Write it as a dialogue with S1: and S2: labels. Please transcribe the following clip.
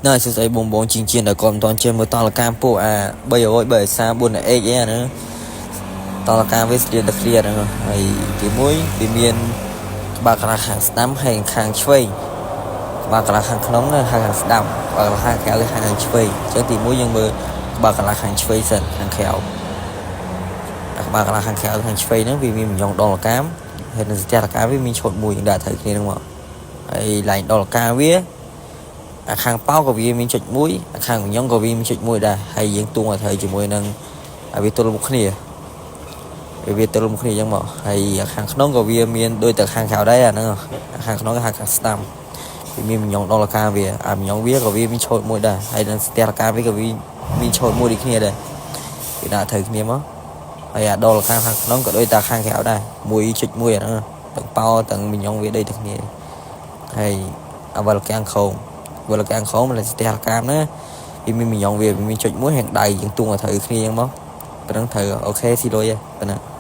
S1: ណែសួស្តីបងបងជាងជាងដែលគាត់មិនទាន់ចេះមើលតលកាមពួកអា300 334 X អីអាហ្នឹងតលកាមវាស្ទៀងតែ clear ហ្នឹងហើយទី1វាមានក្បាលកន្លះខាងស្ដាំហើយខាងឆ្វេងក្បាលកន្លះខាងក្នុងនិងខាងស្ដាំក្បាលកន្លះខាងក្រៅគឺខាងឆ្វេងអញ្ចឹងទី1យើងមើលក្បាលកន្លះខាងឆ្វេងសិនខាងក្រៅអាក្បាលកន្លះខាងក្រៅខាងឆ្វេងហ្នឹងវាមានម្ញងដងលកាមហើយនៅស្ទះលកាមវាមានឈុតមួយយើងដាក់ត្រូវគ្នាហ្នឹងមកហើយឡែងដងលកាមវា អាខាងប៉ោក៏វាមានចុចមួយអាខាងញងក៏វាមានចុចមួយដែរហើយយើងទួងឲ្យត្រូវជាមួយនឹងឲ្យវាទល់មុខគ្នាវាទល់មុខគ្នាអញ្ចឹងមកហើយអាខាងក្នុងក៏វាមានដូចតែខាងក្រៅដែរអាហ្នឹងអាខាងក្នុងគេហៅខាងស្ដាំវាមានញងដងលកាវាអាញងវាក៏វាមានឆូតមួយដែរហើយនឹងស្ទះលកាវាក៏វាមានឆូតមួយដូចគ្នាដែរវាដាក់ត្រូវគ្នាមកហើយអាដងលកាខាងក្នុងក៏ដូចតែខាងក្រៅដែរ1.1អាហ្នឹងទាំងប៉ោទាំងញងវាដូចតែគ្នាហើយអវលកាំងខោង វលកាំងក្រោមស្ទះលកាមណាវាមានមីយ៉ងវាមានចុចមួយហាងដៃយើងទួងឲ្យត្រូវគ្នាអញ្ចឹងមកប៉ណ្ណឹងត្រូវអូខេស៊ីលុយប៉ុណ្ណា។